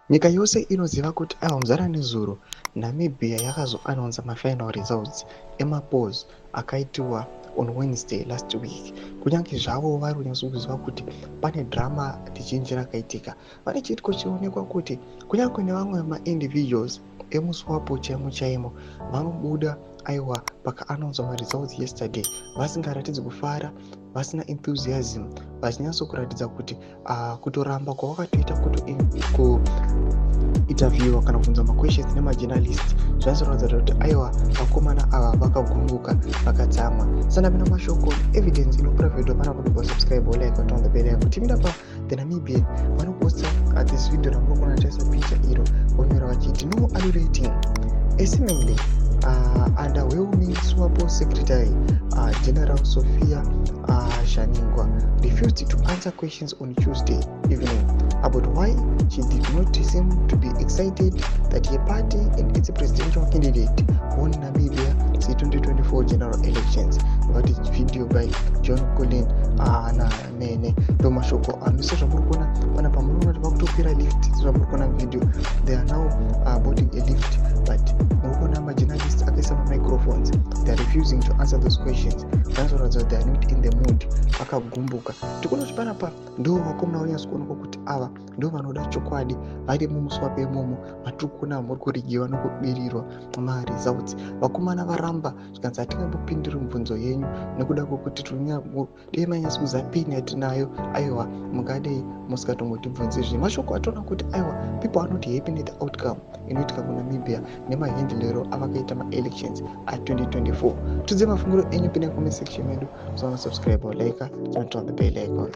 Nyika yose inoziva kuti aiwa, muzara nezuro Namibia yakazoannouncer mafinal results emapolls akaitiwa on Wednesday last week. Kunyange zvavo vari kunyatsokuziva kuti pane drama rizhinji rakaitika, pane chiitiko chionekwa kuti kunyange nevamwe maindividuals emuSWAPO chaimo chaimo vanobuda aiwa pakaannouncwa maresults yesterday vasingaratidzi kufara, vasina enthusiasm, vachinyatsokuratidza kuti kutoramba kwavakatoita kuinterviewa kana kubvunza maquestions nemajournalist zvanyatsoratidza kuti aiwa, vakomana ava vakagumbuka, vakatsamwa. Sandapinda mashoko, evidence inoprovidwa pana kuti subscribe, like, turn on the bell yako. Tipinda pa The Namibian, vanoposta this video ramuri kuona taisa picture iro, vonyora vachiti, "No alulating a seemingly underwhelming SWAPO Secretary General Sophia Shaningwa refused to answer questions on Tuesday evening about why she did not seem to be excited that her party and its presidential candidate won Namibia's 2024 general elections." Vati video by John Colin Namene. Ndo mashoko ano sezvamuri kuona pana pamuri kuona kuti vakutokwira lift. Sezvamuri kuona video, they are now boarding a lift, but muri kuona majournalist akaisa mamicrophones. They are refusing to answer those questions. Vanozoratidza kuti they are not in the mood, vakagumbuka. Tikuona kuti panapa ndo vakomana vanyatso kuonekwa kuti ava ndo vanoda chokwadi vari mumuswapo imomo matiri kuona muri kurigiwa nokubirirwa maresults. Vakomana varamba, zvikanzi hatingambopinduri mibvunzo yenyu nekuda kwekuti dei manyatso kuziva pain yatinayo, aiwa, mungadei musingatombotibvunzi. Zve mashoko atoona kuti aiwa, people are not happy nethe outcome inoitika kuNamibia nemahandlero avakaita maelections a2024. Tudze mafungiro enyu, pinda comment section medu, musaona subscribe, like, turn on the bell icon.